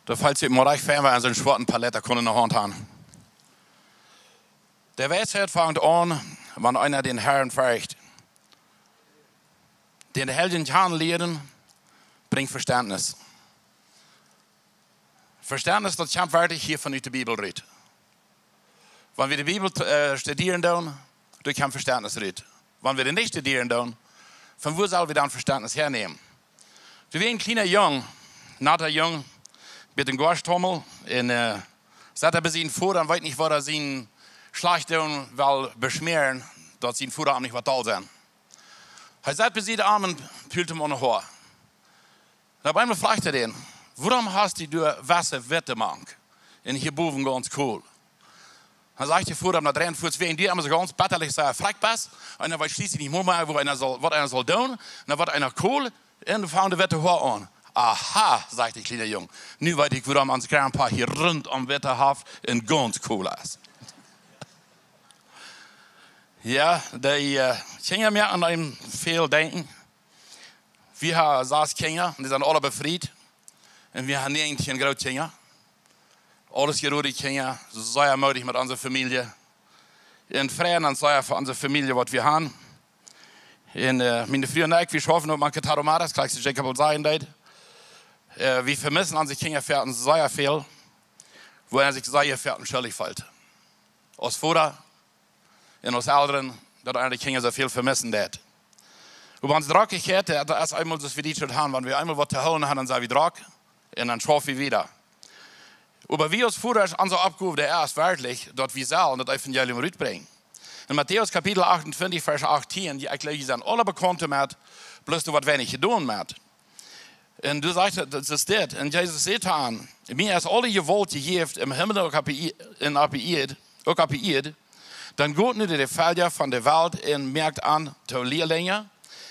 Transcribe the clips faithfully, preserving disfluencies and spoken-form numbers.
Daut felt sikj mau rajcht fein, wan wie soon schwoaten Palett kunnen enne Haunt haben. De Weisheit fangt aun, wan eena dän Harn fercht. Dän Heiljen kjanen lieren brinjt Vestentnis. Vestentnis, daut kjemt werkjlich hia von ut de Bibel rut. Wan wie de Bibel, äh, studieren doonen, doa kjemt Vestentnis rut. Wan wie dee nich studieren doonen, von wua sell wie dan Vestentnis häanämen? Doa wia een kjliena Jung, nata Jung, met een Goaschtommel, un, äh, sat hee bie sienen Voda un weet nich, waut hee sienen Schlajchtdoonen well beschmäaren, daut sien Voda am nich woat doll sennen. Hee sat bie sienen Oam un pult am aun de Hoa. Un opp eemol fruach hee dän: "Wuarom hast du doa wesse Wette mank un hia bowen gaunz kool?" Dan sajcht de Voda, daut rent fuaz wea, du emma soo gaunz bettalich soo frakj best. Eena weet schlieslich nich mea, woo eena saul, waut eena saul doonen. Un dan woat eena kool un fangt de wette Hoa aun. "Aha", sajcht de kjliena Jung, "nu weet ekj, wuarom ons Grandpa hia runt om wette haft un gaunz kool es." Jo, dee, äh, Kjinja moaken eenem väl denkjen. Wie haben sas Kjinja, un dee sent aule befriet. Un wie haben näajentieen Grootkjinja. Aules jeroade Kjinja, sea moodich met onse Famielje. Un freien ons sea fa onse Famielje, waut wie haben. Un, äh, miene Fru un ekj, wie schaufen uk mank Tarahumaras, krakjt soo aus Jacob aul sajen deed. Äh, wie vemissen onse Kjinja foaken sea väl, wua eena sikj sea foaken schuldich feelt. Aus Voda un aus Elren, daut eena de Kjinja soo väl vemissen deit. Oba ons Drock jeit, daut es eemol soo aus wie dee Tiet haben, wan wie eemol waut to hoolen haben, dan sent wie drock un dan schaufen wie wieda. Oba wie aus Vodasch, onse Oppgow, dee es werkjlich, daut wie sellen daut Evangelium rutbrinjen. En Matäus Kapitel achtuntwintich, Varsch achtieen, dee, ekj jleew, jie sent aule bekaunt doamet, bloos doa woat weinich jedonen met. Un doa sajcht et, daut es dit. Un Jesus säd to an: "Mie es aule Jewault jejäft em Himmel un opp de Ieed, un opp de Ieed, uk opp de Ieed. Dan got nu de Velkja von de Welt un moakt an to Lielinja,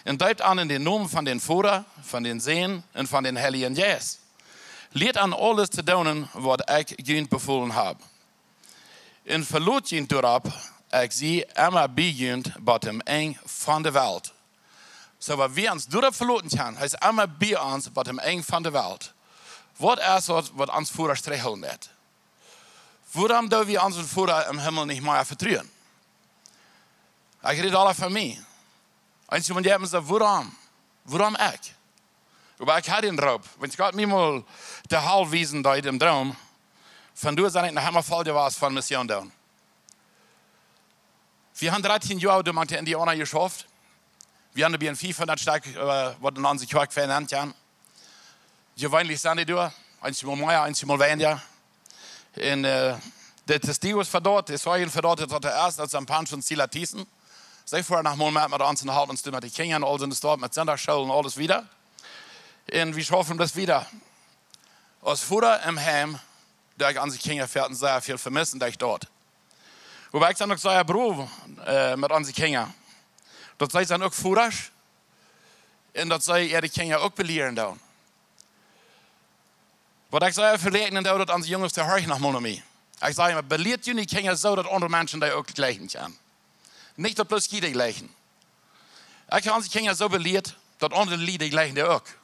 un deept an en dän Nomen von dän Voda, von dän Sän un von dän Heiljen Jeist. Lieet an aules to doonen, waut ekj junt befolen hab. Un velot junt doaropp, ekj sie emma bie junt bat dem Enj von de Welt." Soo, wan wie ons doaropp veloten kjennen, hee es emma bie ons bat dem Enj von de Welt. Waut es daut, waut ons Voda strichelt met? Wuarom doo wie onsen Voda em Himmel nich mea vetruen? Ekj räd aul von mie. Eenje Menschen sajen: "Wuarom? Wuarom ekj?" Oba ekj haud een Droom. Wan Gott mie mol de Hal wiesen deed em Droom, von doa sie ekj noch emma voll jewast von Mission doonen. Wie haben dartieen Joa doa mank de Indiauna jeschauft. Wie haben doa bie fiefhundat Stekj, äh, waut en onse Kjoakj venennen kjennen. Jeweenlich sent dee doa, eenjemol mea, eenjemol weinja. Un, äh, de Testigos fa daut, de Zeugen fa daut, daut doa es, daut sent Pancho un Sila Thiessen. See foaren noch mol met, met ons un halpen ons doa met de Kjinja un aul sent doa met Sindachschool un aules wieda. Un wie schaufen daut wieda. Aus Voda em Heim, doo ekj onse Kjinja foaken sea väl vemissen, doo ekj daut. Oba ekj sie uk sea brow, äh, met onse Kjinja. Daut see sent uk Vodasch. Un daut see äare Kjinja uk belieren doonen. Waut ekj sea veläakjnen doo, daut onse Junges, dee horchen noch mol no mie. Ekj saj emma: "Belieet june Kjinja soo, daut aundre Menschen dee uk jlikjen kjennen. Nich daut bloos jie dee jlikjen." Ekj hab onse Kjinja soo belieet, daut aundre Lied dee jlikjen dee uk.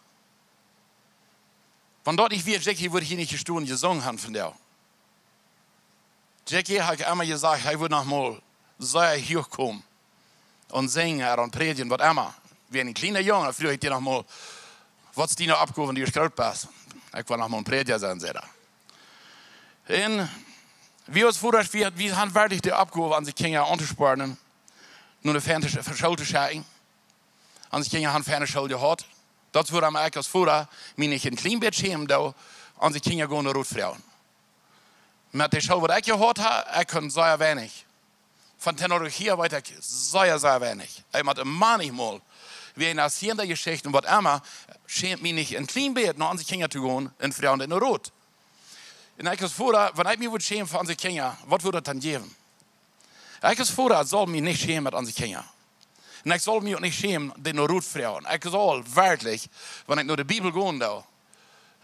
Wan daut nich wia, Jackie wudd hia nich jestonen, jesungen haben von dee. Jackie haud emma jesajcht, hee wudd noch mol sea huach komen un sinjen un prädjen, waut emma. Wie een kjliena Jung, dan fruach ekj dän noch mol: "Waut es diene Oppgow, wan du groot best?" "Ekj well noch mol een Prädja sennen," säd hee. Un wie aus Vodasch, wie, wie haben werkjlich de Oppgow, onse Kjinja auntospornen, no de feine School to schekjen. Onse Kjinja haben feine School jehaut. Daut es wuarom ekj aus Voda mie nich een kjlien bät schämen doo, onse Kjinja gonen no Rot froagen. Met de School, waut ekj jehaut hab, ekj kunn sea weinich. Von Technologie weet ekj sea, sea weinich. Ekj mott emma nich mol, wie een aus hia enne Jeschicht un waut emma, schäm mie nich een kjlien bät no onse Kjinja to gonen un froagen no Rot. Un ekj aus Voda, wan ekj mie wudd schämen fa onse Kjinja, waut wudd daut dan jäwen? Ekj aus Voda saul mie nich schämen met onse Kjinja. Un ekj saul mie uk nich schämen, dee no Rot froagen. Ekj saul werkjlich, wan ekj no de Bibel gonen doo,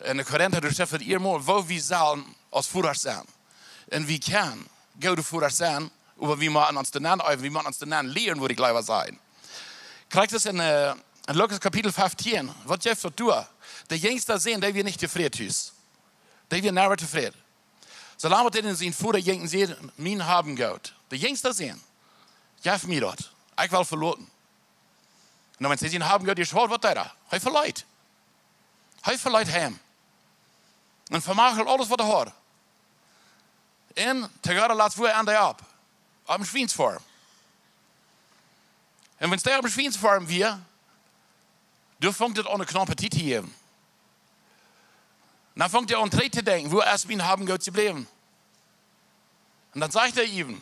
en de Korinta, doa steit et ea mol, woo wie sellen aus Vodasch sennen. Un wie kjennen goode Vodasch sennen, oba wie motten ons doa nenn äwen, wie motten ons doa nenn lieren, wudd ekj leewa sajen. Kjikj daut en, äh, en Lukas Kapitel fieftieen, waut jeft daut doa? De jinjsta Sän, dee wia nich tofräd tus. Dee wia never tofräd. Soo lang aus hee en sien Voda jinkj un säd: "Mien Hab un Goot, de jinjsta Sän, jeff mie daut. Ekj well veloten." Un dan, wan hee sien Hab un Goot jeschauft, waut deed hee? Hee veleet. Hee veleet am. Un vemachelt aules, waut hee haud. Un to goda Latst wia hee opp, opp eene Schwiensfoarm. Un wan hee opp eene Schwiensfoarm wia, dan funk daut aun, ne knaupe Tiet to jäwen. Dan funk hee aun, trigj to denkjen: "Wua es mien Hab un Goot jebläwen?" Un dan sajcht hee äwen: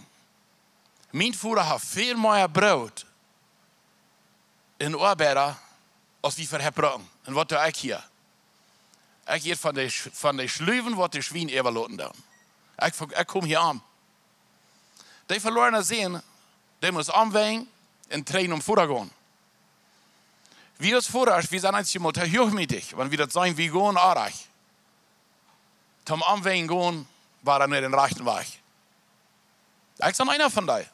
"Mien Voda haft väl mea Broot un Oabeida aus wie veheppren. Un waut doo ekj hia? Ekj ät von de Sch-, von de Schluwen, waut de Schwien äwaloten doonen. Ekj, ekj kom hia aun." Dee veloarne Sän, dee must omwenjen un trigj nom Voda gonen. Wie aus Vodasch, wie sent eenjemol too huachmootich, wan wie daut seenen, wie gonen orrajcht. Toom omwenjen gonen, wada no dän rajchten Wajch. Ekj sie eena von dee.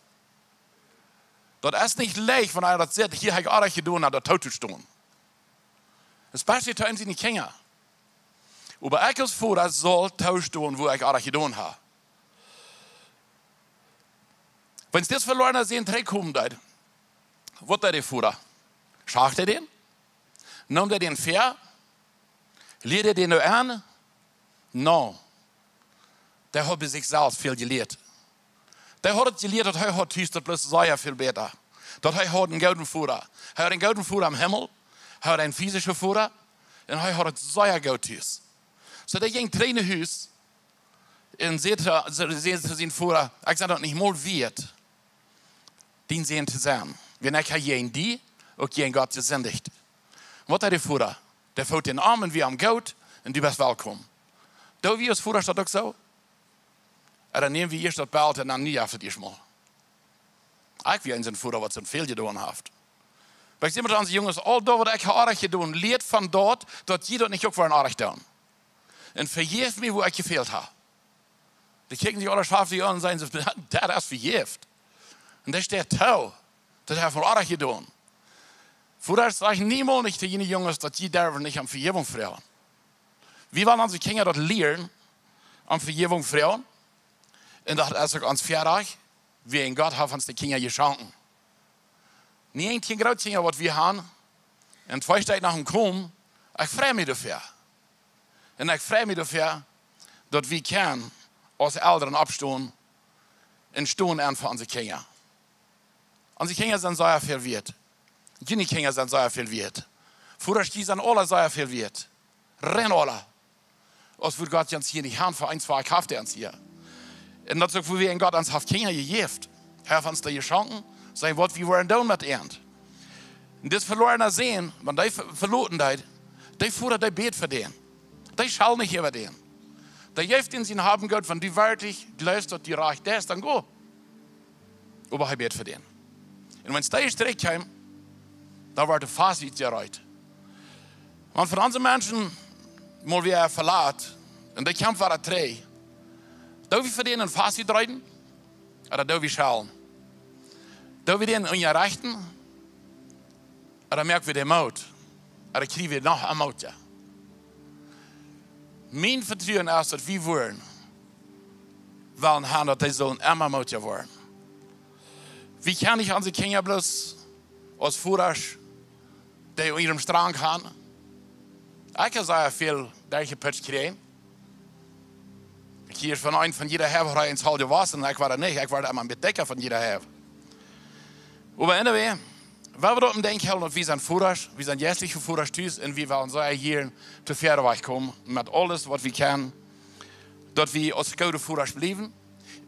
Daut es nich leicht, wan eena daut sajcht: "Hia hab ekj orrajcht jedonen", no daut tootostonen. Especially to eenem siene Kjinja. Oba ekj aus Voda saul toostonen, wua ekj orrajcht jedonen hab. Wan dis veloarne Sän trigjkomen deed, waut deed de Voda? Schauft hee dän? Neem hee dän väa? Lieed hee dän doa aun? No. Dee haud bie sikj selfst väl jelieet. Dee haud daut jelieet, daut hee haud tus daut bloos sea väl bäta. Daut hee haud eenen gooden Voda. Hee haud eenen gooden Voda em Himmel. Hee haud eenen physischen Voda. Un hee haud daut sea goot tus. Soo, dee jinkj trigj no Hus un säd to, säd to sienen Voda: "Ekj sie daut nich mol wieet, dien Sän to sennen. Wan ekj hab jäajen die, uk jäajen Gott jesindicht." Waut deed de Voda? Dee foot dän aun un wia am goot un: "Du best welkom." Doo wie aus Vodasch daut uk soo? Ooda näm wie ieescht daut Belt un dan nu jeft et ieescht mol? Ekj wia eena sien Voda, waut soo väl jedonen haft. Oba ekj saj mau to onse Junges, aul daut, waut ekj hab orrajcht jedonen, lieet von daut, daut jie daut nich uk woaren orrajcht doonen. Un vejäft mie, wua ekj jefält hab. Dee kjikjen sikj aule schaftig aun un sajen: "Daut es vejäft." Un dee steit too, daut hee haft mol orrajcht jedonen. Vodasch, saj niemols nich to june Junges, daut jie derwen nich om Vejäwunk froagen. Wie wellen onse Kjinja daut lieren, om Vejäwunk froagen. Un daut es uk ons Väarajcht, wiels Gott haft ons de Kjinja jeschonken. Nich een Grootkjinja, waut wie haben, un twee steit noch em Komen. Ekj frei mie doafäa. Un ekj frei mie doafäa, daut wie kjennen aus Elren oppstonen un stonen enn fa onse Kjinja. Onse Kjinja sent sea väl wieet. June Kjinja sent sea väl wieet. Vodasch, jie sent aula sea väl wieet. Rein aula. Aus wudd Gott ons hia nich haben, fa eent, twee, ekj hab dee ons hia. Un daut es uk, wua wie en Gott ons haft Kjinja jejäft. Hee haft ons dee jeschonken, saj, waut wie woaren doonen met an. Un dis veloarne Sän, wan dee ve-, veloten deed, dee Voda, dee bäd fa dän. Dee schalt nich äwa dän. Dee jeef dän sien Hab un Goot, wan du werkjlich jleefst, daut du rajcht deist, dan go. Oba hee bäd fa dän. Un wan dee trigj kjeem, dan wort de Fast utjereet. Wan von onse Menschen mol wäa velat, un dee kjemt wada trigj, doo wie fa dän een Fast utreeten? Ooda doo wie schellen? Doo wie dän unjarechten? Ooda moak wie dän Moot? Ooda kjrie wie noch een Moot, jo? Mien Vetruen es, daut wie woaren wellen haben, daut dee sellen emma mootja woaren. Wie kjennen nich onse Kjinja bloos aus Vodasch, dee unja dän Strang gonen. Ekj hab sea väl derchjeputscht jekjräajen. Ekj hia von eent von jieda Halft, waut eent aul jewossen, ekj wia daut nich, ekj wort emma een bät dikja von jieda Halft. Oba anyway, wan wie daut em Denkj hoolen, daut wie sent Vodasch, wie sent jeistelje Vodasch tus, un wie wellen sea hia to wieda wajchkomen met aules, waut wie kjennen, daut wie aus goode Vodasch bliewen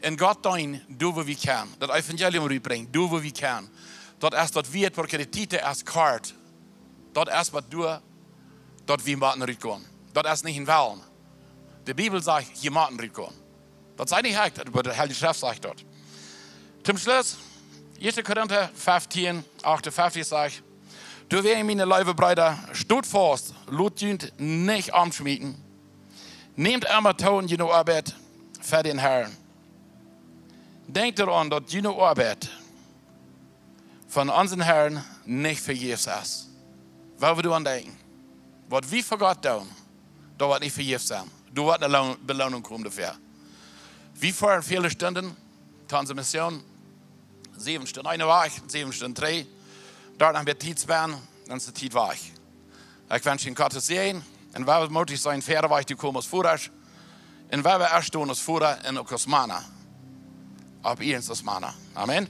un Gott deenen, doa wua wie kjennen, daut Evangelium rutbrinjen, doa wua wie kjennen. Daut es daut wie et, woat de Tiet es kort. Daut es waut doa, daut wie motten rutgonen. Daut es nich een Wellen. De Bibel sajcht, jie motten rutgonen. Daut sajcht nich ekj, daut, oba de Heilje Schreft sajcht daut. Toom Schluss, ieeschte Korinta feftieen, achtunfeftich sajcht: "Doawäajen, miene leewe Breeda, stot faust, lot junt nich omschmieten. Nämt emma too en june Oabeit fa dän Herrn. Denkjt doaraun, daut june Oabeit von onsen Herrn nich vejäfs es." Wan wie doaraun denkjen, waut wie fa Gott doonen, daut woat nich vejäfs sennen. Du woascht eene Loon-, Beloonung kjrieen doafäa. Wie foaren väle Stunden, Transmission, säwen Stunden eene Wajch, säwen Stunden dree, doa noch een bät Tiet spenden, dan es de Tiet wajch. Ekj wensch junt Gottes Säajen un wie woaren mootich sennen, wieda wajch to komen aus Vodasch. Un wie woaren ieescht doonen aus Voda un uk aus Mana. Opp ieescht aus Mana. Amen.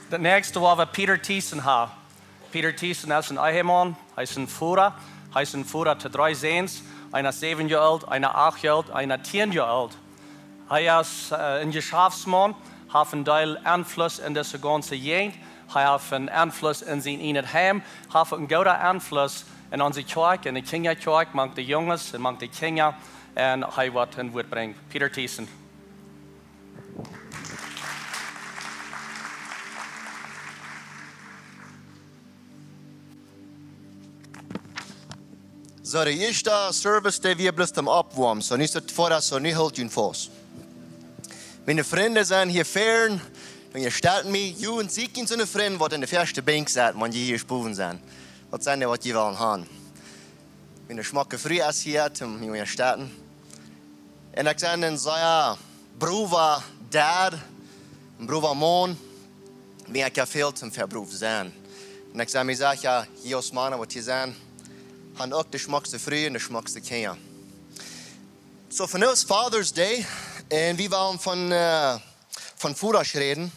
De näakjste woa wie Peter Thiessen haben. Peter Thiessen es een Ehemaun, hee es een Voda, hee es een Voda to dree Säns, eena es säwen Joa oolt, eena acht Joa oolt, eena tieen Joa oolt. Hee es, äh, een Jeschaftsmaun, haft een Deel Enfluss en dise gaunze Jäajent, hee haft een Enfluss en sien ieejnet Heim, haft een grooten Enfluss en onse Kjoakj, en de Kjinjakjoakj, mank de Junges un mank de Kjinja, un hee woat een Wuat brinjen. Peter Thiessen. Soo, de ieeschte Service, dee wia bloos toom Oppwoamen. Soo, nu es et ver, soo, nu hoolt junt faust. Miene Frind sent hia ver, un jie stalden mie, jie un sieekjen soone Frind, waut en de ieeschte Benkj sett, wan jie hia bowen sent. Waut sent dee, waut jie wellen haben? Miene schmocke Fru es hia, toom mie unjastalden. Un ekj sie een sea browa Dad, een browa Maun, wie ekj jo väl toom Vebruch sie. Un ekj sie mie secha, jie aus Mana, waut jie sent, haben uk de schmockste Fru un de schmockste Kjinja. Soo, vondoag es Father's Day, un wie wellen von, äh, von Vodasch räden.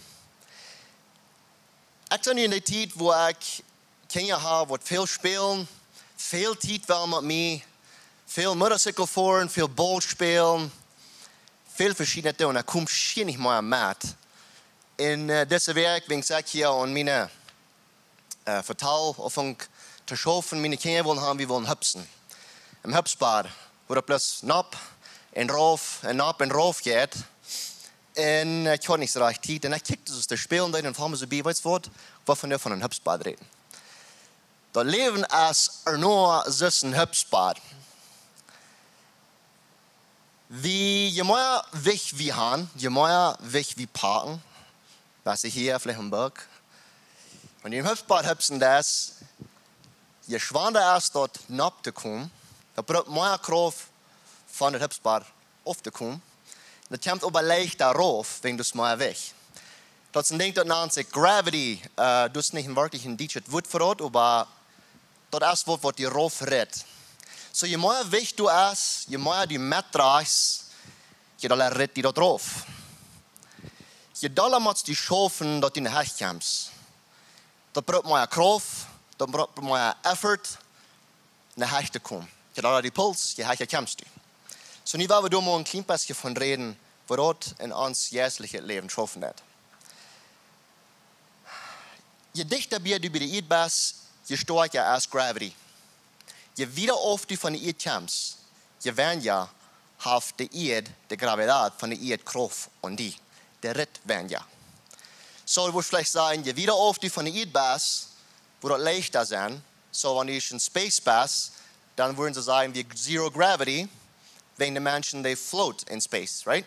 Ekj sie nu en de Tiet, wua ekj Kjinja hab, waut väl spälen, väl Tiet wellen met mie, väl Motorcycle foaren, väl Ball spälen, väl veschiednet doonen. Ekj kom schia nich mea met. Un, äh, dise Wäakj, wiels ekj hia aun miene, äh, Vetal aunfunk to schaufen, miene Kjinja wullen haben, wie wullen hupsen. Em Hupsbad, wua daut bloos nopp un rauf un nopp un rauf jeit. Un, äh, ekj haud nich soo rajcht Tiet. Un ekj kjikjt, daut see spälen deeden, un foll mie soo bie, weetst waut, ekj well vondoag von een Hupsbad räden. Daut Läwen es eendoont soo aus een Hupsbad. Wie, je mea Jewicht wie haben, je mea Jewicht wie packen, waut ekj hia veleicht een Buck, wan du em Hupsbad hupsen deist, je schwanda es daut nopp to komen, daut brukt mea Krauft von daut Hupsbad auf to komen. Daut kjemt oba leichta rauf, wäajen du best mea Jewicht. Daut es een Dinkj, daut nant sikj gravity. Äh, daut es nich een werkjlich een dietschet Wuat fa daut, oba daut es waut, waut die rauf rit. Soo, je mea Jewicht du hast, je mea du metdrajchst, je dolla rit die daut rauf. Je dolla motst du schaufen, daut du no Hecht kjemst. Daut brukt mea Krauft, daut brukt mea Effort, no Hecht to komen. Je dolla de Puls, je hecha kjemst du. Soo, nu well wie doa mol een kjlien bät von räden, woo daut en ons jeistlichet Läwen schaufen deit. Je dichta bie du bie de Ieed best, je stoakja es gravity. Je wieda auf du von de Ieed kjemst, je weinja haft de Ieed, de Gravitat von de Ieed Krauft aun die. Dee rit weinja. Soo, du wurscht veleicht sajen, je wieda auf du von de Ieed best, wudd daut leichta sennen. Soo, wan du en space best, dan wudden see sajen, wie zero gravity, wäajen de Menschen, they float in space, right?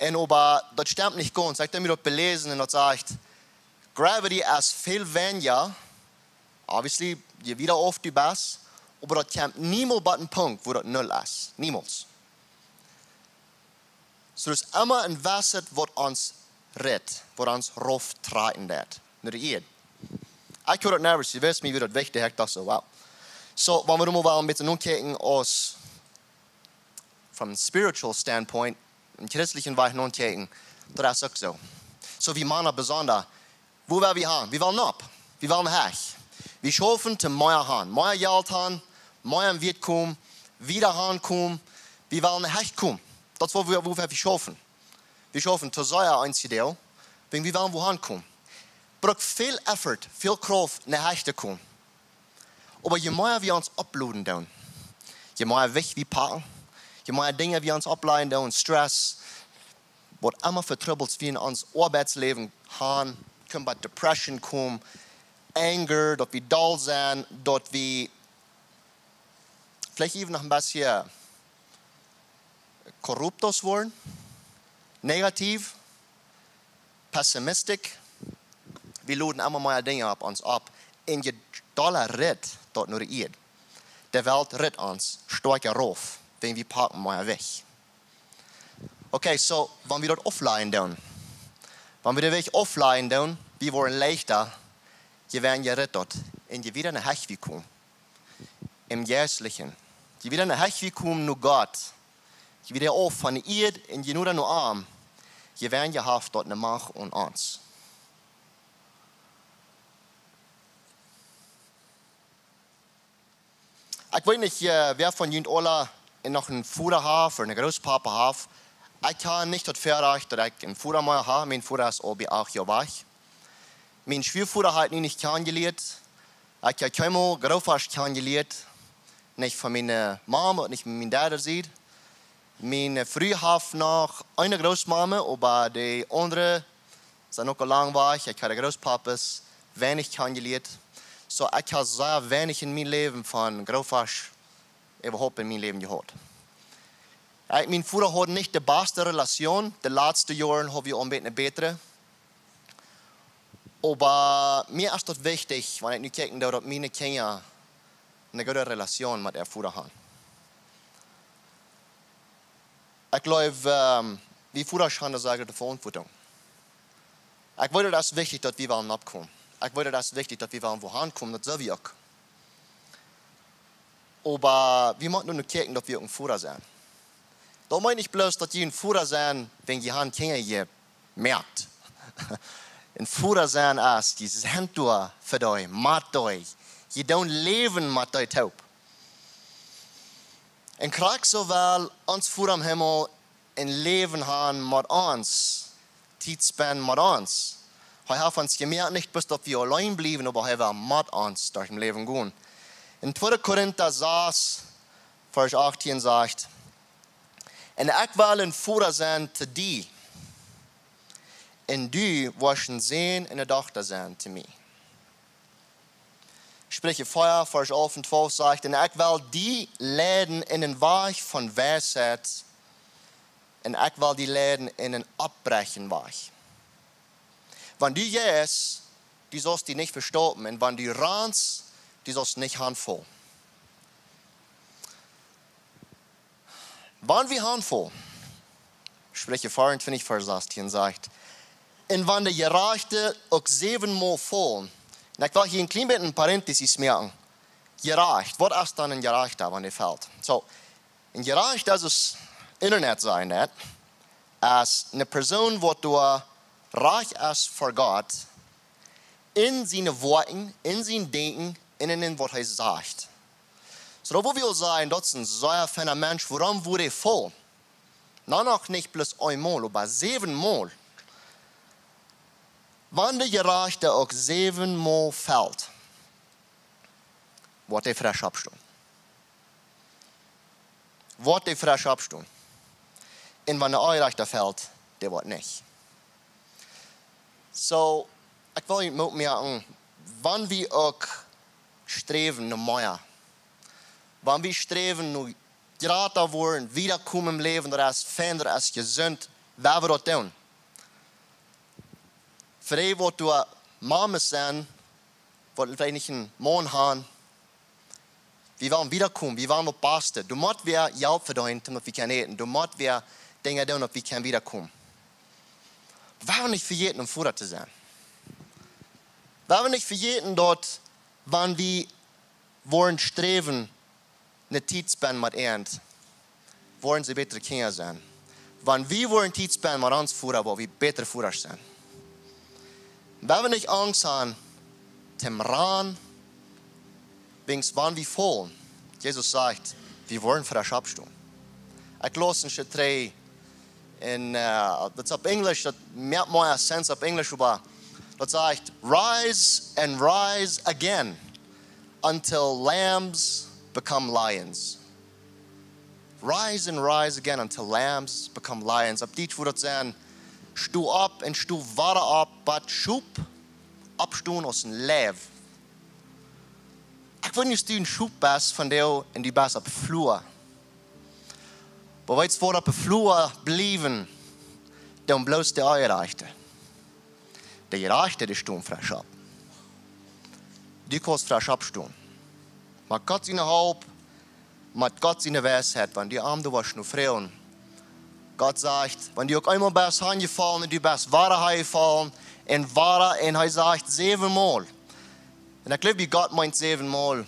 Un oba daut stemt nich gaunz. Ekj hab mie daut beläsen un daut sajcht, gravity es väl weinja, obviously, je wieda auf du best, oba daut kjemt niemols bie een Punkt, wua daut null es. Niemols. Soo, daut es emma een Wesen, waut ons rit, waut ons rauf trakjen deit, no de Ieed. Ekj haud daut never, jie weeten, mie wia daut wichtich, ekj docht soo, wow. Soo, wan wie nu mol wellen een bät nokjikjen aus from a spiritual standpoint, een christlichen Wajch nokjikjen, daut es uk soo. Soo wie Mana besonda, woo well wie han? Wie wellen nopp. Wie wellen hecht. Wie schaufen to mea han. Mea Jelt han, mea em Wieet komen, wieda han komen. Wie wellen hecht komen. Daut es woo wie, woo wie schaufen. Wie schaufen to sea eenje Deel, wäajen wie wellen wua han komen. Brukt väl Effort, väl Krauft, no Hecht to komen. Oba je mea wie ons opploden doonen, je mea Jewicht wie packen, je mea Dinja wie ons opploden doonen, Stress, waut emma fa Trubbels wie en ons Oabeitsläwen han, kjennen bie Depression komen, Anger, daut wie doll sent, daut wie veleicht even noch een bät korrupt woaren, negativ, pessimistisch, Wie loden emma mea Dinja opp ons opp. Un je dolla ritt daut no de Ieed. De Welt ritt ons stoakja rauf, wan wie packen mea Jewicht. Okay, so, wan wie daut auflajen doonen, wan wie de Welt auflajen doonen, wie woaren leichta, je weinja ritt daut. Un je wieda no Hecht wie komen, em Jeistlichen, je wieda no Hecht wie komen no Gott, je wieda auf von de Ieed un je noda no am, je weinja haft daut ne Macht aun ons. Ekj weet nich, äh, wäa von junt aula noch een Voda haft ooda een Grootpapa haft. Ekj hab nich daut Väarajcht, daut ekj een Voda mea hab. Mien Voda es aul bie acht Joa wajch. Mien Schwiavoda hab ekj nu nich kjanen jelieet. Ekj hab kjeenmol Grootvasch kjanen jelieet. Nich von miene Mame, nich von miene Dad sied. Miene Fru haft noch eene Grootmame, oba de aundre sent uk aul lang wajch. Ekj hab de Grootpapas weinich kjanen jelieet. So, ekj hab sea weinich en mien Läwen von Grootvasch äwahaupt en mien Läwen jehaut. Ekj, mien Voda haud nich de baste Relation. De latste Joaren hab wie aul een bät eene bätre. Oba mie es daut wichtich, wan ekj nu kjikjen doo, daut miene Kjinja eene goode Relation met äa Voda haben. Ekj jleew, ähm, wie Vodasch haben doa sea groote Veauntwuatunk. Ekj weet, daut es wichtich, daut wie wellen oppkomen. Ekj weet, daut es wichtich, daut wie wellen wua han komen, daut sell wie uk. Oba wie motten nu kjikjen, daut wie uk een Voda sent. Daut meent nich bloos, daut jie een Voda sent, wan jie han Kjinja jemoakt. Een Voda sennen es, jie sent doa fa dee, met dee. Jie doonen läwen met dee toop. Un krakjt soo well ons Voda em Himmel een Läwen haben met ons, Tiet spenden met ons. Hee haft ons jemoakt, nich bloos daut wie auleen bliewen, oba hee well met ons derch daut Läwen gonen. En tweede Korinta sas, Varsch achtieen sajcht: "Un ekj well een Voda sennen to die, un du woascht een Sän un eene Dochta sennen to mie." Spricha vea, Varsch alf un twalf sajcht: "Un ekj well die leiden en een Wajch von Weisheit, un ekj well die leiden en een opprechten Wajch. Wan du jeist, du saust die nich vestoppen, un wan du rannst, du saust nich hanfaulen." Wan wie hanfaulen, Spricha veeauntwintich, Varsch sastieen sajcht: "Un wan de Jerajchte uk säwenmol faulen." Un ekj well hia een kjlien bät een Parenthesis moaken. Jerajcht, waut es dan een Jerajchta, wan dee felt? So, een Jerajchta es, aus Internet sajcht daut, es eene Persoon, waut doa rajcht es ver Gott, en siene Woakjen, en sien Denkjen un en, en waut hee sajcht. So, daut wudd wie aul sajen, daut es een sea feina Mensch. Wuarom wudd hee faulen? Na, noch nich bloos eemol, oba säwenmol. Wan de Jerajchta uk säwenmol felt, woat hee fresch oppstonen. Woat hee fresch oppstonen. Un wan de Onjerajchta felt, dee woat nich. So, ekj well junt Moot moaken, wan wie uk sträwen no mea, wan wie sträwen no jrata woaren, wieda komen em Läwen, daut es fein, daut es jesunt, wan wie daut doonen. Fa dee, waut doa Mames sent, waut veleicht nich een Maun haben, wie wellen wieda komen, wie wellen opp Baste. Doa mott wie Jelt vedeenen, daut wie kjennen äten. Doa mott wie Dinja doonen, daut wie kjennen wieda komen. Wie wellen nich vejäten, een Voda to sennen. Wie wellen nich vejäten, daut wan wie woaren sträwen, ne Tiet spenden met an, woaren see bätre Kjinja sennen. Wan wie woaren Tiet spenden met ons Voda, woa wie bätre Vodasch sennen. Wie wellen nich Angst haben, toom rannen, wiels wan wie faulen, Jesus sajcht, wie woaren fresch oppstonen. Ekj läs een Stell en, äh, daut es opp Enjlisch, daut moakt mea sense opp Enjlisch, oba daut sajcht: "Rise and rise again until lambs become lions." Rise and rise again until lambs become lions. Opp Dietsch wudd daut sennen: "Sto opp un sto wada opp, bat Schop oppstonen aus een Leew." Ekj weet nich, aus du een Schop best vondoag un du best opp Fluach. Oba weetst waut, opp Fluach bliewen, dan bloos de Onjerajchte. De Jerajchte, dee stonen fresch opp. Du kaust fresch oppstonen. Met Gott siene Help, met Gott siene Weisheit, wan du am doa waut nu froagen. Gott sajcht, wan du uk eemol best hanjefollen un du best wada hanjefollen un wada, un hee sajcht säwenmol. Un ekj jleew, bie Gott meent säwenmol,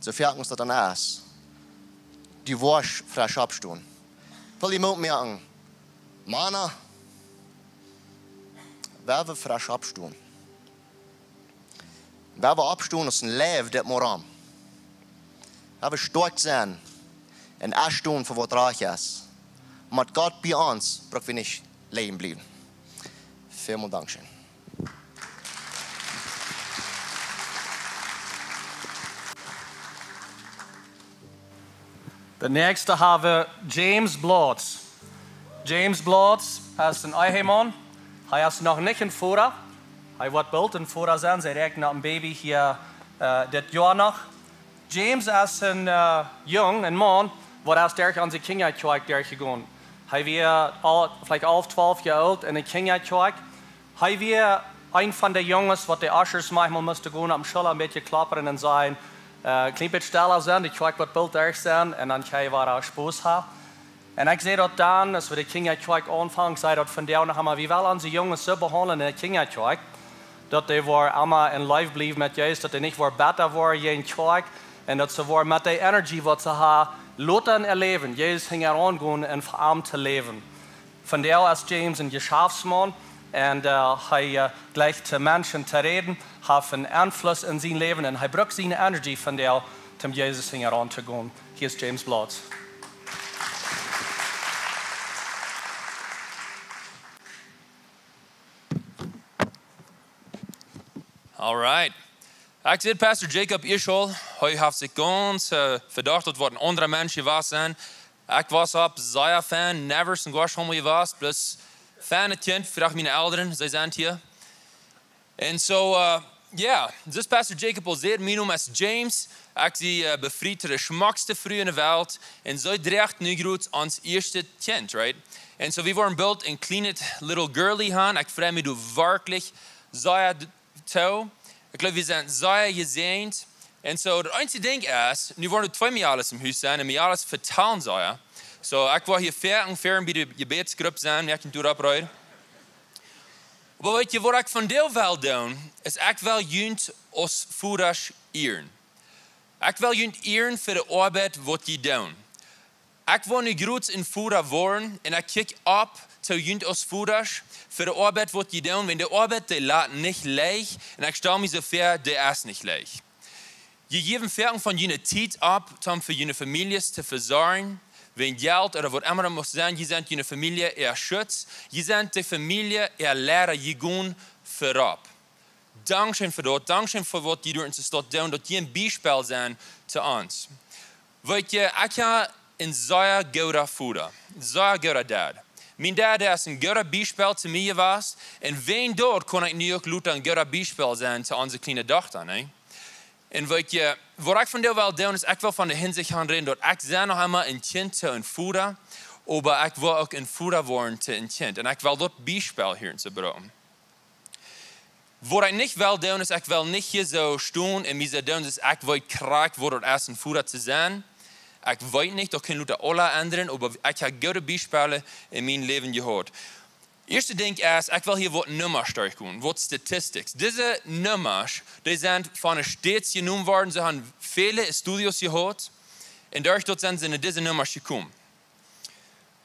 soo foaken aus daut dan es, du woascht fresch oppstonen. Well jie Moot moaken, Mana, wie wellen fresch oppstonen. Wie wellen oppstonen aus een Leew dit Morjen. Wie wellen stoakj sennen un enstonen fa waut rajcht es. Met Gott bie ons bruck wie nich lijen bliewen. Välmol dankscheen. De näakjste hab wie James Bloods. James Bloods es een Ehemaun. Hee es noch nich een Voda. Hee woat boolt een Voda sennen. See räakjnen opp een Baby hia, äh, dit Joa noch. James es een, äh, Jung, een Maun, waut es derch onse Kjinjakjoakj derchjegonen. Hee wia aul, veleicht alf, twalf Joa oolt enne Kjinjakjoakj. Hee wia eent von de Junges, waut de Ushers maunchmol musten gonen opp de Schulla een bät kloppen un sajen, äh, kjlien bät stella sennen, de Kjoakj woat boolt derch sennen, un dan kjenn jie wada Spos haben. Un ekj säd daut dan, aus wie de Kjinjakjoakj aunfungen, ekj säd daut vondoag noch eemol, wie wellen onse Junges soo behaundlen enne Kjinjakjoakj, daut dee woaren emma en Leew bliewen met Jesus, daut dee nich woaren betta woaren jäajen Kjoakj, un daut see woaren met de Energie, waut see haben, lota en äa Läwen Jesus hinjaraun gonen un fa am to läwen. Vondoag es James een Jeschaftsmaun un, äh, hee, äh, jleicht to Menschen to räden, haft een Enfluss en sien Läwen un hee brukt siene Energie vondoag, om Jesus hinjaraun to gonen. Hia es James Bloods. All right. Ekj säd Pastor Jacob Ischol, hee haft sikj gaunz, äh, vedocht, daut woat een aundra Mensch jewast sennen. Ekj wia opp sea fein, never sien Gosch homo jewast, bloos fein Kjint, froag miene Elren, see sent hia. Un soo, äh, jo, soo aus Pastor Jacob aul säd, mien Nomen es James, ekj sie, äh, befriet to de schmockste Fru enne Welt, un see droacht nu jrod ons ieeschtet Kjint, right? Un soo, wie woaren boolt een kjlienet little girlie haben, ekj frei mie doa werkjlich sea d-, too. Ekj jleew, wie sent sea jesäajent. Un soo, daut eensje Dinkj es, nu woaren twee Mejales em Hus sennen, un Mejales vetalen sea. Soo, ekj woa hia ver un ver bie de Jebädsgrupp sennen, wie ekj doa opp reed. Oba weet jie, waut ekj vondoag well doonen, es ekj well junt aus Vodasch ieren. Ekj well junt ieren fa de Oabeit, waut jie doonen. Ekj woa nu jrod een Voda woaren un ekj kjikj opp to junt aus Vodasch fa de Oabeit, waut jie doonen, wiels de Oabeit, dee lat nich leicht, un ekj stal mie soo ver, dee es nich leicht. Jie jäwen foaken von june Tiet opp, om fa june Famieljes to vesorjen, wäajen Jelt ooda waut emma daut mott sennen, jie sent june Famielje äa Schutz, jie sent de Famielje äa Liera, jie gonen verop. Dankscheen fa daut, dankscheen fa waut jie doa enne Staut doonen, daut jie een Biespel sent to ons. Weet jie, ekj hab een sea gooda Voda, sea gooda Dad. Mien Dad es een gooda Biespel to mie jewast, un wäajen daut kunn ekj nu uk lota een gooda Biespel sennen to onse kjliene Dochta, nä? Un weet jie, waut ekj vondoag well doonen, es, ekj well von de Hinsicht aun räden, daut ekj sie noch emma een Kjint to een Voda, oba ekj well uk een Voda woaren to een Kjint. Un ekj well daut Biespel hia enne brucken. Waut ekj nich well doonen, es, ekj well nich hia soo stonen un mie soo doonen, aus ekj weet krakjt, waut daut es, een Voda to sennen. Ekj weet nich, daut kaun lota aula endren, oba ekj hab goode Biespels en mien Läwen jehaut. Ieeschte Dinkj es, ekj well hia waut Nummasch derchgonen, waut statistics. Dise Nummasch, dee sent von de States jenomen worden, see haben väle Studios jehaut, un doaderch daut sent see no dise Nummasch jekomen.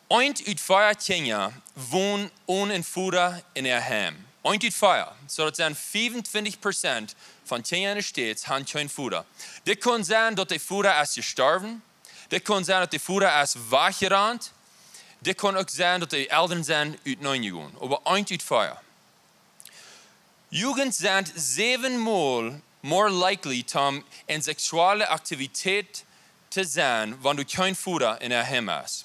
Eent ut vea Kjinja wonen onen een Voda en äa Heim. Eent ut vea. Soo, daut sent fiefuntwintich Prozent von Kjinja en de States haben kjeen Voda. Dit kaun sennen, daut de Voda es jestorwen. Dit kaun sennen, daut de Voda es wajchjerant. Dit kaun uk sennen, daut de Elren sent uteneen jegonen. Oba eent ut vea. Jugent sent säwenmol more likely, om en seksuelle Aktivität to sennen, wan doa kjeen Voda en äa Heim es.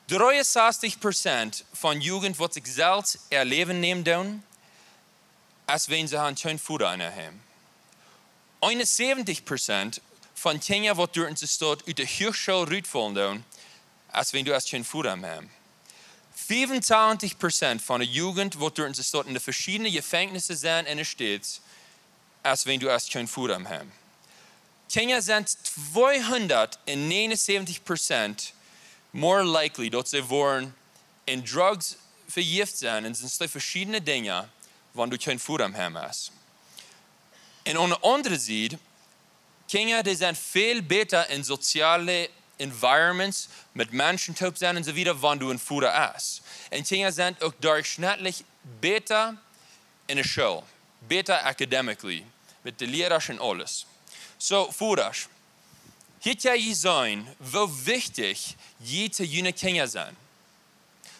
Dreeunsastich Prozent von Jugent, waut sikj selfst äa Läwen nämen doonen, es wäajen see haben kjeen Voda en äa Heim. Eenunsäwentich Prozent von Kjinja, waut doa enne Staut ut de Huachschool rutfaulen doonen, es wäajen doa es kjeen Voda mea. Fiefuntachentich Prozent von de Jugend, waut doa en de Staut en de veschiedne Jefenkjnisse sent en de States, es wan doa es kjeen Voda em Heim. Kjinja sent tweehundatneununsäwentich Prozent more likely daut see woaren en Drugs vejäft sennen un en veschiedne Dinja, wan doa kjeen Voda em Heim es. Un aun de aundre Sied, Kjinja, dee sent väl bäta en soziale environments, met Menschen toop sennen un soo wieda, wan doa en Voda es. Un Kjinja sent uk derchschnittlich bäta en de School, bäta academically, met de Lierasch un aules. Soo, Vodasch, hia kjenn jie seenen, woo wichtich jie to june Kjinja sent.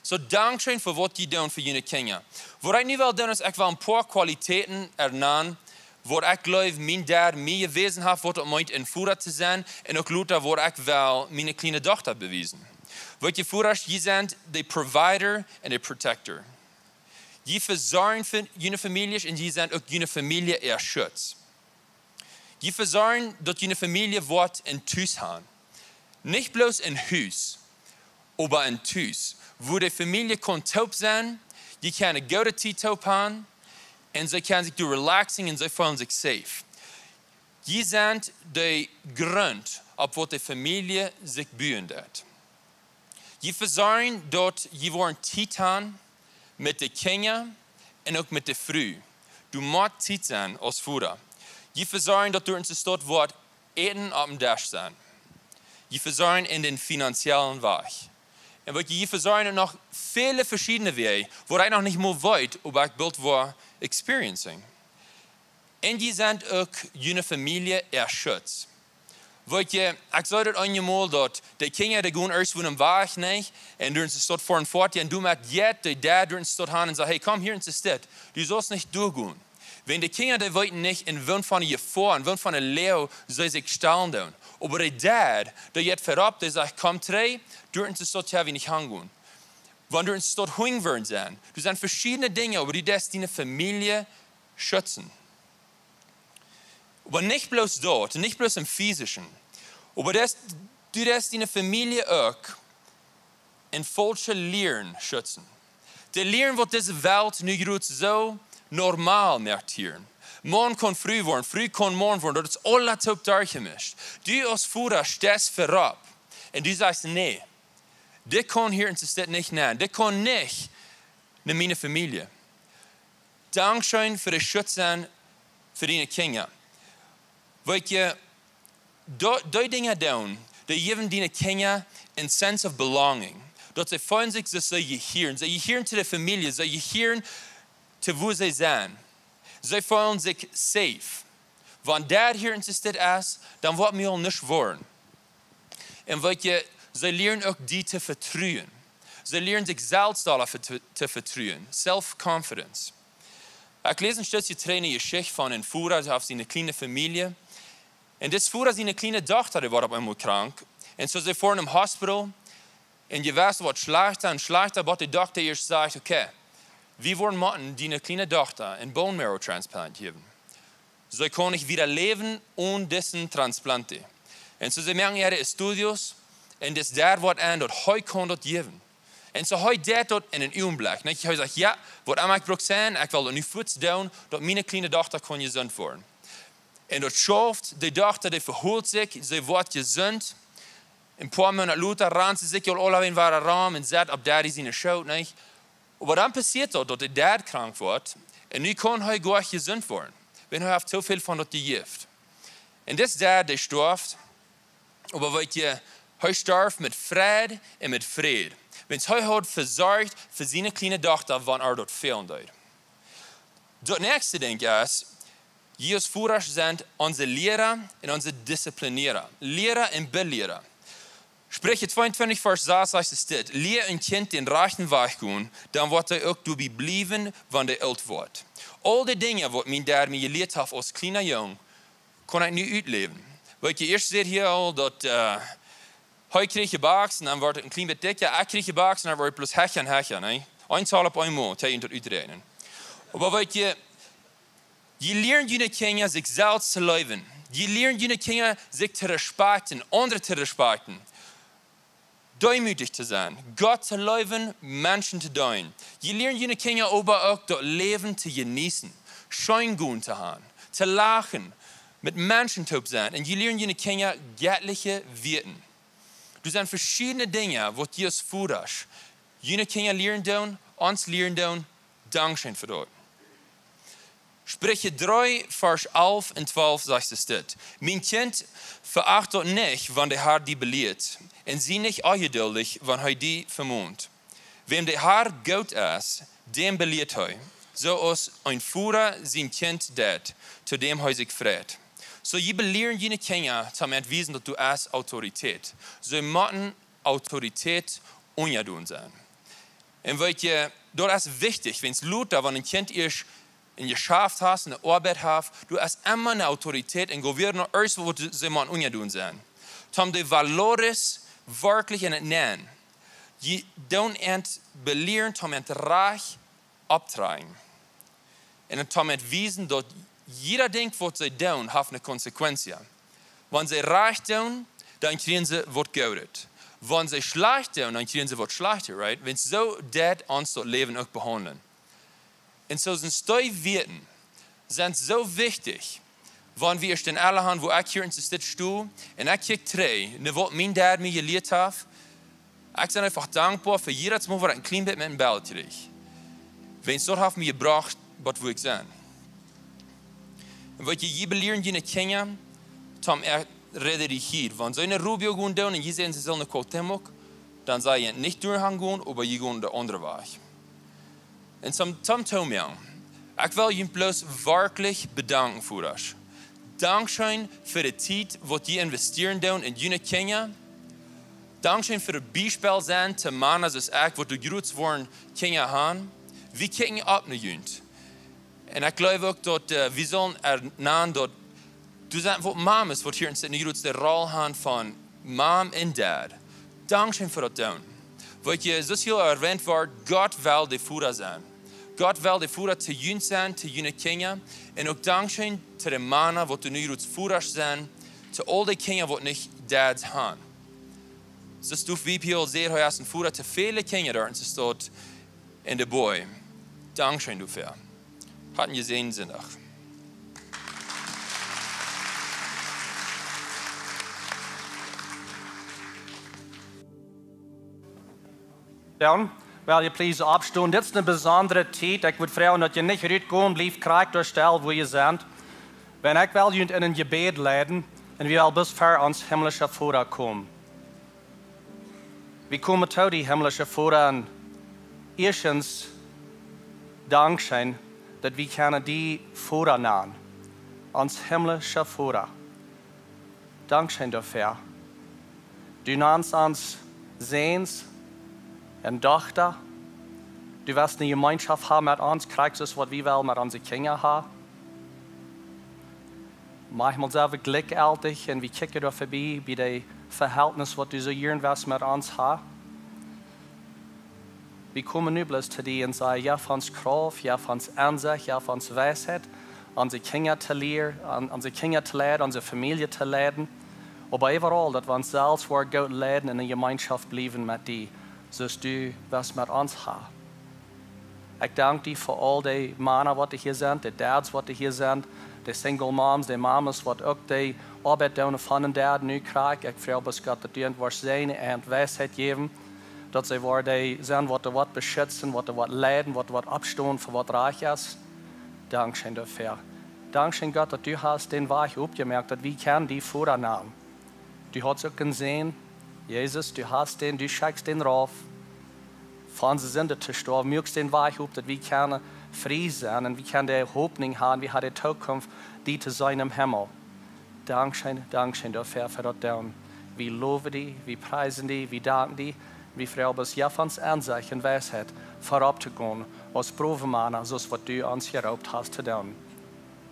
Soo, dankscheen fa waut jie doonen fa june Kjinja. Waut ekj nu well doonen es, ekj well en poa Qualitäten erwänen, waut ekj jleew, mien Dad mie jewäsen haft, waut et meent, en Voda to sennen, un uk lota, waut ekj well miene kjliene Dochta bewiesen. Weet jie, Vodasch, jie sent de provider un de protector. Jie vesorjen fa june Famieljes un jie sent uk june Famielje äa Schutz. Jie vesorjen, daut june Famielje woat en Tus han. Nich bloos en Hus, oba en Tus, wua de Famielje kaun toop sennen, jie kjennen goode Tiet toop han, un see kjennen sikj doa relaxen un see feelen sikj safe. Jie sent de Grunt, opp waut de Famielje sikj buen deit. Jie vesorjen, daut jie woaren Tiet han met de Kjinja un uk met de Fru. Doa mott Tiet sennen aus Voda. Jie vesorjen, daut doa en de Staut woat Äten oppem Desch sennen. Jie vesorjen en dän finanziellen Wajch. Un weet jie, jie vesorjen noch väle veschiedne Wäaj, waut ekj noch nich mol weet, oba ekj boolt woa experiencen. Un jie sent uk june Famielje äa Schutz. Weet jie, ekj saj daut eenjemol, daut de Kjinja, dee gonen ieescht wua em Wajch, nich? Un doa en de Staut foaren foat, un doamet jeit de Dad doa en de Staut han un sajcht: "Hey, komm hia en de Staut. Du saust nich doa gonen." Wan de Kjinja, dee weeten nich, en waut von eene Jefoa, en waut von eene Loag see sikj stalen doonen. Oba de Dad, dee jeit verop, dee sajcht: "Komm trigj, doa en de Staut, jo, wie nich hangonen." Wan doa en de Staut Hunj woaren sennen. Doa sent veschiedne Dinja, oba du deist diene Famielje schutzen. Oba nich bloos daut, nich bloos em Physischen. Oba daut, du deist diene Famielje uk en faulsche Lieren schutzen. De Lieren, waut dise Welt nu jrod soo normal moakt hia. Maun kaun Fru woaren, Fru kaun Maun woaren, daut es aules toop derchjemischt. Du aus Voda steist verop. Un du sajchst: "Nä, dit kaun hia en de Staut nich nenn. Dit kaun nich no miene Famielje." Dankscheen fa de Schutz sennen fa diene Kjinja. Weet jie, dee, dee Dinja doonen, dee jäwen diene Kjinja een sense of belonging. Daut see feelen sikj, daut see jehieren. See jehieren to de Famielje, see jehieren to wua see sent. See feelen sikj safe. Wan Dad hia en de Staut es, dan woat mie aul nuscht woaren. Un weet jie, see lieren uk die to vetruen. See lieren sikj selfst aul to, to vetruen. Self-confidence. Ekj läs een Stekj trigj ne Jeschicht von een Voda, dee haft siene kjliene Famielje. Un dis Voda siene kjliene Dochta, dee woat opp eemol krank. Un soo see foaren em Hospital. Un jie weeten, woat schlajchta un schlajchta, bat de Dokta ieescht sajcht: "Okay, wie woaren motten diene kjliene Dochta een bone marrow transplant jäwen. See kaun nich wieda läwen onen disen transplante." Un soo see moaken äare Estudios, un dis Dad woat en, daut hee kaun daut jäwen. Un soo hee deit daut en een Uagenblekj. Nich, hee sajcht: "Jo, waut emma ekj bruck sennen, ekj well daut nu fuaz doonen, daut miene kjliene Dochta kaun jesunt woaren." Un daut schauft, de Dochta, dee veholt sikj, see woat jesunt. Een poa Moonat lota rant see sikj aul aulawäajen wada rom un sett opp Daddy siene Schoot, nich? Oba dan passieet daut, daut de Dad krank woat, un nu kaun hee goanich jesunt woaren, wiels hee haft too väl von daut jejäft. Un dis Dad, dee storf, oba weet jie, hee storf met Freid un met Fräd, wiels hee haud vesorcht fa siene kjliene Dochta, wan ar daut fälen deed. Daut näakjste Dinkj es, jie aus Vodasch sent onse Liera un onse Disziplieniera. Liera un Beliera. Spricha tweeuntwintich, Varsch sas sajcht dit: "Lia een Kjint dän rajchten Wajch gonen, dan woat hee uk doabie bliewen, wan hee oolt woat." Aul de Dinja, waut mien Dad mie jelieet haft aus kjliena Jung, kaun ekj nu utläwen. Weet jie, ieescht säd hee aul daut, äh, hee kjrieech jebakst un dan woat et een kjlien bät dikja. Ekj kjrieech jebakst un dan woat et bloos hecha un hecha, nä? Eent aul opp eemol, too jie daut uträakjnen. Oba weet jie, jie lieren june Kjinja sikj selfst to leewen. Jie lieren june Kjinja sikj to respakjten, aundre to respakjten. deemootich to sennen, Gott to leewen, Menschen to deenen. Jie lieren june Kjinja oba uk daut Läwen to jeneeten, scheen gonen to haben, to lachen, met Menschen toop sennen. Un jie lieren june Kjinja jettliche Wieeten. Doa sent veschiedne Dinja waut jie aus Vodasch june Kjinja lieren doonen, ons lieren doonen. Dankscheen fa daut. Spricha dree, Varsch alf un twalf sajcht et dit: Mien Kjint, veacht daut nich, wan de Har die belieet, un sie nich onjeduldich, wan hee die vemont. Wäm de Har goot es, däm belieet hee, soo aus een Voda sien Kjint deit, to däm hee sikj freit. Soo, jie belieren june Kjinja, toom wiesen daut du hast Autoritäet. See motten Autoritäet unjadonen sennen. Un weet jie, daut es wichtich, wiels lota, wan een Kjint ieescht een Jeschaft haft, eene Oabeit haft, du hast emma eene Autoritäet un gowiernoo ieescht waut see motten unjadonen sennen. Toom de valores werkjlich en et nämen. Jie doonen an belieren, toom an rajcht opptrakjen. Un toom an wiesen daut jieda Dinkj waut see doonen, haft eene Konsequenz. Wan see rajcht doonen, dan kjrieen see waut Goodet. Wan see schlajcht doonen, dan kjrieen see waut Schlajchtet, right? Wiels soo deit ons daut Läwen uk behaundlen. Un soo sent dee Wieeten, sent soo wichtich, wan wie ieescht en aule han, woo ekj hia en dit Stool, un ekj kjikj trigj no waut mien Dad mie jelieet haft, ekj sie eefach dankboa fa jiedet Mol waut ekj een kjlien bät met een Bel kjrieech. Wiels daut haft mie jebrocht, waut woo ekj sie. Un weet jie, jie belieren june Kjinja, toom ea rede die hia. Wan see no Rubio gonen doonen un jie sajen, see sellen no Cuauhtémoc, dan saj jie nich doa han gonen, oba jie gonen dän aundren Wajch. Un toom, toom, toom, jo. Ekj well junt bloos werkjlich bedanken fa daut. Dankscheen fa de Tiet waut jie investieren doonen en june Kjinja. Dankscheen fa daut Biespel sennen to Mana soo aus ekj, waut doa jrod woaren Kjinja han. Wie kjikjen opp no junt. Un ekj jleew uk daut, äh, wie sellen erkjanen daut doa sent waut Mamas waut hia en dit Stool de Rol han von Mom un Dad. Dankscheen fa daut doonen. Weet jie, soo aus hia erwähnt woat, Gott well de Voda sennen. Gott well de Voda to junt sennen, to june Kjinja. Un uk dankscheen to de Mana waut doa nu jrod Vodasch sent, to aul de Kjinja waut nich Dads han. Soo stuf wie hia aul seenen, hee es een Voda to väle Kjinja doa en de Staut en de Boy. Dankscheen doafäa. Haft een jesäajenden Sindach. Dan, well jie please oppstonen. Dit es eene besondre Tiet. Ekj wudd froagen daut jie nich rutgonen, bliewt krakjt doa stell wua jie sent. Wan ekj well junt en een Jebäd leiden un wie well bat ver ons himmlischa Voda komen. Wie komen to die, himmlischa Voda, un ieeschtens dankscheen daut wie kjennen die Voda nanen. Ons himmlischa Voda. Dankscheen doafäa. Du nanst ons Säns un Dochta. Du west eene Jemeenschoft haben met ons, krakjt soo aus waut wie wellen met onse Kjinja haben. Maunchmol sent wie jlikjjeltich un wie kjikjen doa vebie, bie daut Vehältnis waut du soo jieren west met ons haben. Wie komen nu bloos to die un sajen, jeff ons Krauft, jeff ons Ensecht, jeff ons Weisheit, onse Kjinja to lieren, aun, onse Kjinja to leiden, onse Famielje to leiden. Oba äwaraul, daut wie ons selfst woaren goot leiden un en Jemeenschoft bliewen met die, soo aus du west met ons haben. Ekj dank die fa aul dee Mana waut hia sent, dee Dads waut hia sent, dee Single Moms, dee Mamas waut uk dee Oabeit doonen von een Dad nu krakjt. Ekj froag bloos Gott daut du an woascht säajnen un Weisheit jäwen, daut see woaren dee sennen waut doa woat beschitzen, waut doa woat leiden, waut doa woat oppstonen fa waut rajcht es. Dankscheen doafäa. Dankscheen Gott daut du hast dän Wajch opjemoakt, daut wie kjennen die Voda nanen. Du hast uk een Sän, Jesus, du hast dän, du schekjst dän rauf, fa onse Sind to stoawen, muakst dän Wajch op, daut wie kjennen frie sennen un wie kjennen de Hopninj haben, wie haben de Tookunft, die to seenen em Himmel. Dankscheen, dankscheen doafäa, fa daut doonen. Wie lowen die, wie priesen die, wie danken die, wie froagen die, jeff ons Ensecht un Weisheit, verut to gonen, aus browe Mana, soo aus waut du ons jeroopt hast to doonen.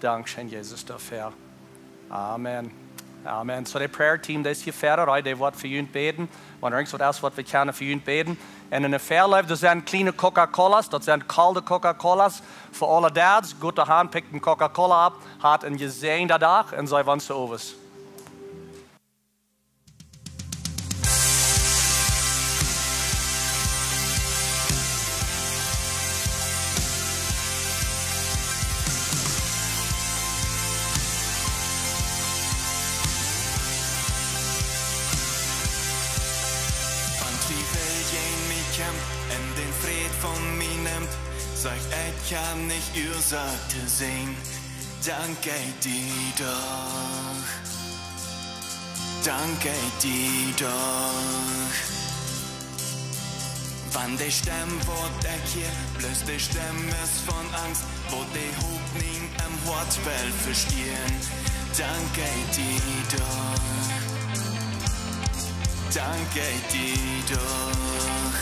Dankscheen, Jesus, doafäa. Amen. Amen. Soo, daut Prayer Team, daut es hia wieda, right? Dee woat fa junt bäden. Wan irjent waut es waut wie kjennen fa junt bäden. Un en de Väaleef, daut sent kjliene Coca-Colas, daut sent kolde Coca-Colas. Fa aule Dads, goot doahan, pickt eene Coca-Cola opp, hat een jesäajenden Dach un see wonschen Owes. dän Fräd von mie nemt, saj ekj, ekj hab nich Uasoak to senjen. Dank ekj die doch. Dank ekj die doch. Wan de Stemm, waut ekj hia, bloos de Stemm es von Angst, waut de Hopninj em Hoat well vestieren. Dank ekj die doch. Dank ekj die doch.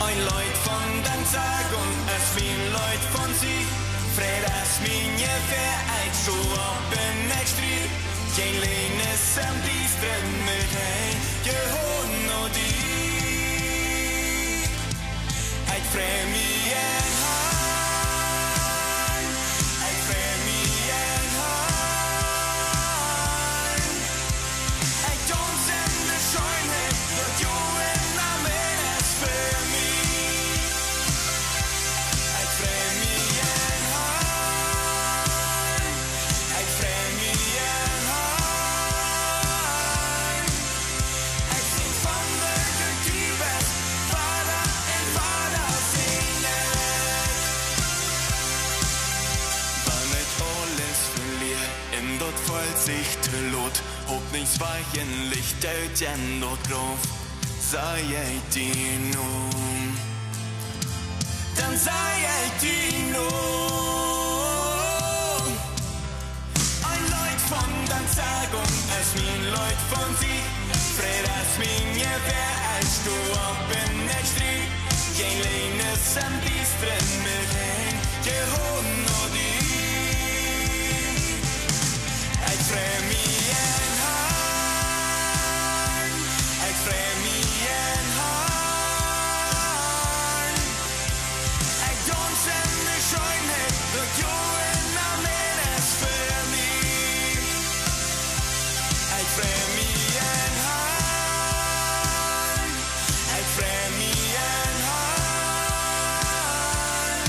Een Leet von Danksagung es mien Leet von Sieg. Fräd es mien Jewäa, ekj sto opp un ekj strie. Kjeen Läajes em Diestren mea, ekj jehuarsom no die. Ekj frei mie em Harn. Ekj frei mie em Harn. Ekj daunz en de Scheenheit, daut du en Amen es fa mie. Ekj frei mie em Harn. Ekj frei mie em Harn. Ekj sinj von woo goot du best, Voda un Voda sinj ekj. Wan ekj aules velia un daut feelt sikj too lot, Hopninj es wajch un Licht ut en daut Grauf, saj ekj die nu. Dan saj ekj die nu. Een Leet von Danksagung es mien Leet von Sieg. Fräd es mien Jewäa, ekj sto opp un ekj strie. Kjeen Läajes em Diestren mea, ekj jehuarsom no die. Ekj frei mie em Harn. Ekj frei mie em Harn. Ekj daunz en de Scheenheit, daut du en Amen es fa mie. Ekj frei mie em Harn. Ekj frei mie em Harn.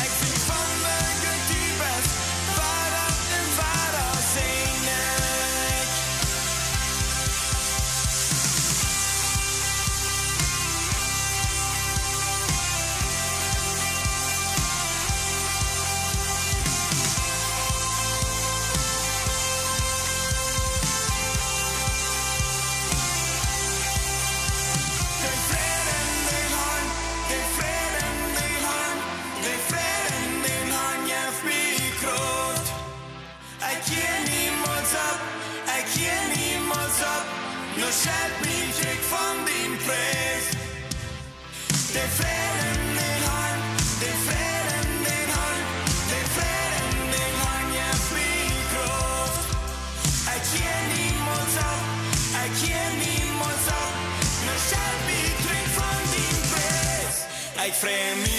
Ekj sinj von woo goot du best, Voda un Voda sinj ekj. De Fräd en dän Harn, de Fräd en dän Harn, de Fräd en dän Harn jeft mie Krauft. Ekj jiew niemols opp, ekj jiew niemols opp. Nu schelt mie trigj von dän Pries. De Fräd en dän Harn, de Fräd en dän Harn, de Fräd en dän Harn jeft mie Krauft. Ekj jiew niemols opp, ekj jiew niemols opp. Nu schelt mie trigj von dän Pries. Ekj frei mie